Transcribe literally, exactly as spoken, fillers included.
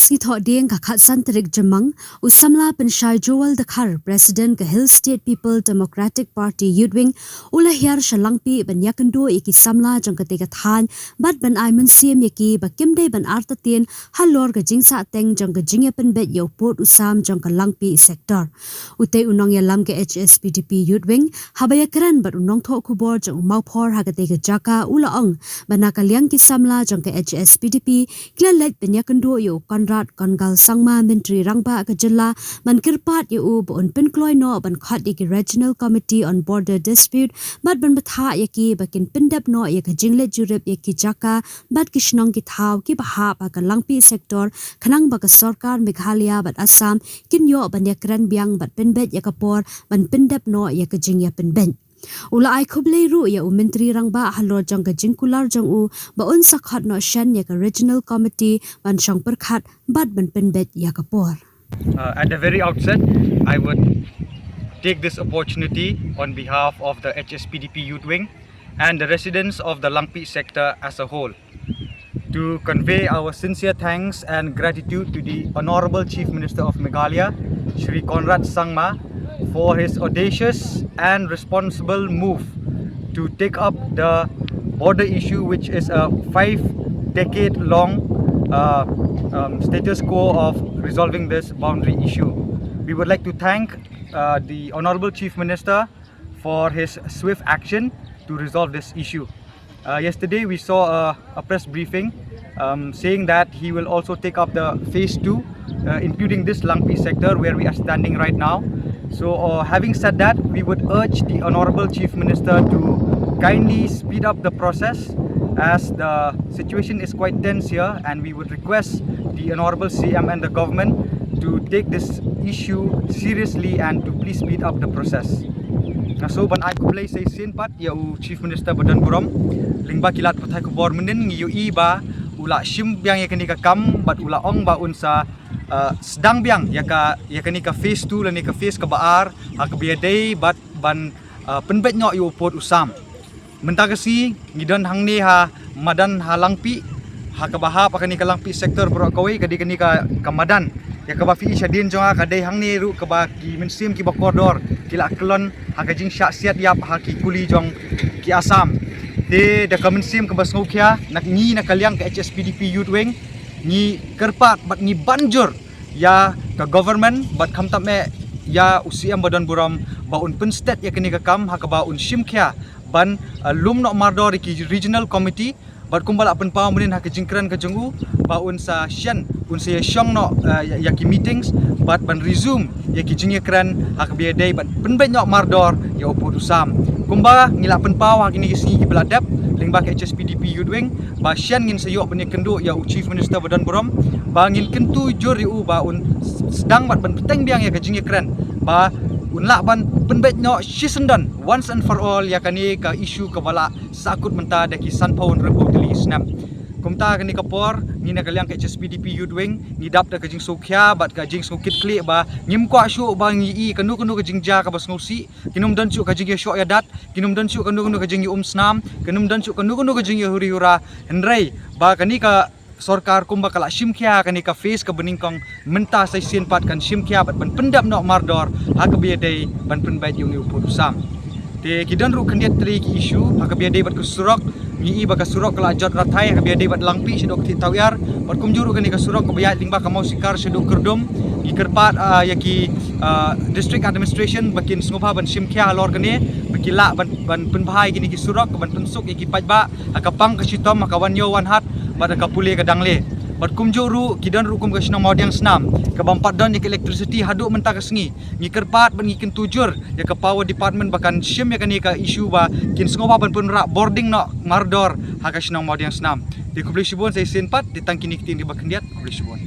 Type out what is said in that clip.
Ngi thoh dieng ka khatsan tarik Jymmang, u samla Pynshai Joel Dkhar, President ka Hill State People Democratic Party Youth Wing, u la hiar sha Langpih ban ïakynduh ïa ki samla jong kata ka thaiñ, bad ban ai mynsiem ïa ki ba kim dei ban artatien halor ka jingsahteng jong ka jingïapynbeit ïa u pud u sam jong ka Langpih sector. Utei u nongïalam ka H S P D P Youth Wing, haba ïakren bad u nongthoh khubor jong u Mawphor ha katei ka jaka, u la ong ba na ka liang ki samla jong ka H S P D P ki la leit ban ïakynduh ïa u Conrad Kongkal Sangma, Myntri Rangbah ka jylla, ban kyrpad ïa u ba un pynkloi noh ban khot ïa ki Regional Committee on Border Dispute bad ban bthah ïa ki ba kin pyndep noh ïa ka jingleit jurip ïa ki jaka bad ki shnong ki thaw kiba hap ha ka Langpih sector, khnang ba ka sorkar Meghalaya bad Assam kin ïoh ban ïakren biang bad pynbeit ïa ka por ban pyndep noh ïa ka jingïapynbeit. U la ai khublei ruh ïa u Myntri Rangbah halor jong ka jingkular jong u ba un sa khot noh shen ïa ka Regional Committee ban shong pyrkhat bad ban pynbeit ïa ka por. Uh, at the very outset, I would take this opportunity on behalf of the H S P D P Youth Wing and the residents of the Langpih sector as a whole to convey our sincere thanks and gratitude to the Honorable Chief Minister of Meghalaya, Shri Conrad Sangma, for his audacious and responsible move to take up the border issue, which is a five decade long uh, um, status quo of resolving this boundary issue. We would like to thank uh, the Honorable Chief Minister for his swift action to resolve this issue. Uh, yesterday, we saw a, a press briefing um, saying that he will also take up the phase two, uh, including this Langpih sector where we are standing right now. So, uh, having said that, we would urge the Honorable Chief Minister to kindly speed up the process, as the situation is quite tense here, and we would request the Honorable C M and the government to take this issue seriously and to please speed up the process. Nga sngewbha ban ai khublei sa shisien pat ïa u Chief Minister ba don burom lyngba ki lad pathai khubor. Mynnin ngi ïohi ba u la shim biang ïa kane ka kam bad u la ong ba un sa uh, sdang biang ïa ka, ïa kane ka phase two lane ka phase kaba ar ha kaba ïadei bad ban uh, pynbeit noh ïa u pud u sam. Mynta ka sngi ngi don hangne ha madan ha Langpih, ha kaba hap ha kane ka Langpih sector baroh kawei, ka dei kane ka, ka madan ïa kaba phi i shadien jong nga, ka dei hangne ruh kaba ki mynsiem kiba kordor ki la kyllon ha ka jingshah siat ïap ha ki kuli jong ki Assam. Te da ka mynsiem kaba sngewkhia, na ngi na ka liang ka H S P D P Youth Wing ngi kyrpad bad ngi ban jur ïa ka government bad khamtam eh ïa u C M ba don burom ba un pynstet ïa kane ka kam ha kaba un shim khia ban uh, lum noh mardor ïa ki regional committee, bad kumba la pynpaw mynnin ha ka jingkren ka jong u ba un sa shen, un sa ïa shong noh uh, ïa, ïa ki meetings bad ban resume ïa ki jingïakren ha kaba ïadei bad pynbeit noh mardor ïa u pud u sam. Kumba ngi la pynpaw ha kine ki sngi kiba la dep lyngba ka H S P D P Youth Wing, ba shen ngin sa ïoh ban ïakynduh ïa u Chief Minister ba don burom, ba ngin kyntu jur ïa u ba un sdang bad ban bteng biang ïa ka jingïakren ba un lah ban pynbeit noh shisyndon once and for all ïa kane ka issue kaba la sahkut mynta da ki sanphew hynriewphew tylli ki snem. Kumta kane ka por ngi na ka liang ka H S P D P Youth Wing ngi dap da ka jingsngewkhia bad ka jingsngewkitkhlieh ba ngim kwah shuh ba ngi i kano kano ka jingjia kaba sngewsih, kin ym don shuh ka jingïashoh ïadat, kin ym don shuh kano kano ka jingïaumsnam, kin ym don shuh kano kano ka jingïahuri hura, hynrei ba kane ka sorkar kumba ka la shim khia kane ka phase kaba nyngkong, mynta sa shisien pat kan shim khia bad ban pyndep noh mardor ha kaba ïadei ban pynbeit ïa une u pud u sam. Te ki don ruh khyndiat tylli ki issue ha kaba ïadei bad ka surok. Ngi i ba ka surok ka la jot rathai ha kaba ïadei bad Langpih shaduh ka Ktien Tawiar, bad kumjuh ruh kane ka surok kaba ïaid lyngba ka Mawsikar shaduh Kyrdum. Ngi kyrpad uh, ïa ki uh, district administration ba kin sngewbha ban shim khia halor kane, ba ki lah ban, ban pynbha ïa kine ki surok, ban pynsuk ïa ki paidbah ha ka pang ka shitom, ha ka Wan Ïew Wan Hat bad ha ka pule ka Dangle. Bad kumjuh ruh ki don ruh kum ka shnong Mawdiangsnam kaba ym pat don ïa ka electricity haduh mynta ka sngi. Ngi kyrpad bad ngi kyntu jur ïa ka power department ba kan shim ïa kane ka issue ba kin sngewbha ban pynrah bording noh mardor ha ka shnong Mawdiangsnam. Te khublei shibun sa shisien pat, te tang kine ki ktien kiba khyndiat, khublei shibun.